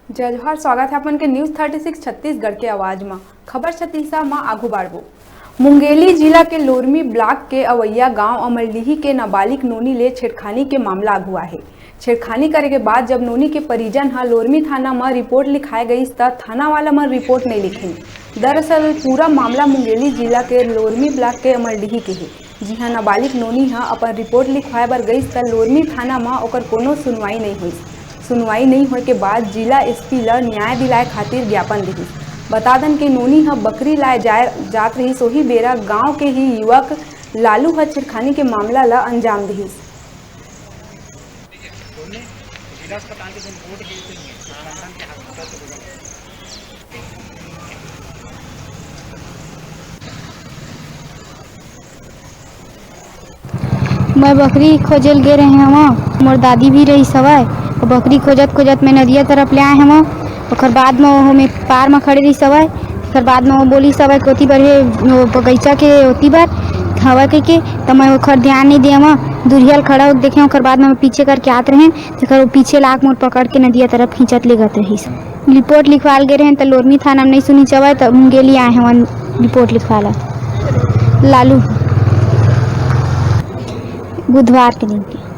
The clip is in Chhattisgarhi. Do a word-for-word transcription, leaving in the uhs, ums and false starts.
जय जोहार, स्वागत है अपन के न्यूज़ थर्टी सिक्स छत्तीसगढ़ के आवाज म। खबर छत्तीसा म आगू बाढ़बो। मुंगेली जिला के लोरमी ब्लॉक के अवैया गांव अमरडीही के नाबालिग नोनी ले छेड़खानी के मामला आगू आहे। छेड़खानी करे के बाद जब नोनी के परिजन ह लोरमी थाना म रिपोर्ट लिखाए गईस, त थाना वाला मन रिपोर्ट नइ लिखिन। दरअसल पूरा मामला मुंगेली जिला के लोरमी ब्लॉक के अमरडीही के हे, जिहां नाबालिग नोनी ह अपन रिपोर्ट लिखवाए बर गईस, त लोरमी थाना म ओकर कोनो सुनवाई नइ होइस। सुनवाई नइ होए के बाद जिला एसपी ल न्याय दिलाए खातिर ज्ञापन दिहिस। बता दन के नोनी ह बकरी लाए जाए जात रहिस, ओही बेरा गांव के ही युवक लालू ह छेड़खानी के मामला ल अंजाम दिहिस। मैं बकरी खोजे ल गे रहे हवं, मोर दादी भी रहिस हवय। बकरी खोजत खोजत मैं नदिया तरफ ले आए हवं। ओकर बाद म ओमे पार म खड़े रहिस हवय। ओकर बाद म वो बोलिस हवय कि ओती बर हे, वो बगीचा के ओती बर हवय कहिके, त मैं ओखर ध्यान नइ दे हवं। दुरिहा ल खड़ा होके देखे, ओकर बाद म मैं पीछे करके आत रहें, तेकर वो पीछे लाग मोर पकड़ के नदिया तरफ खींचत लेगत रहिस। रिपोर्ट लिखवाल गे रहें, त लोरमी थाना म नइ सुनी चवय, त मुंगेली आए हवन रिपोर्ट लिखवाला। लालू, बुधवार के दिन के।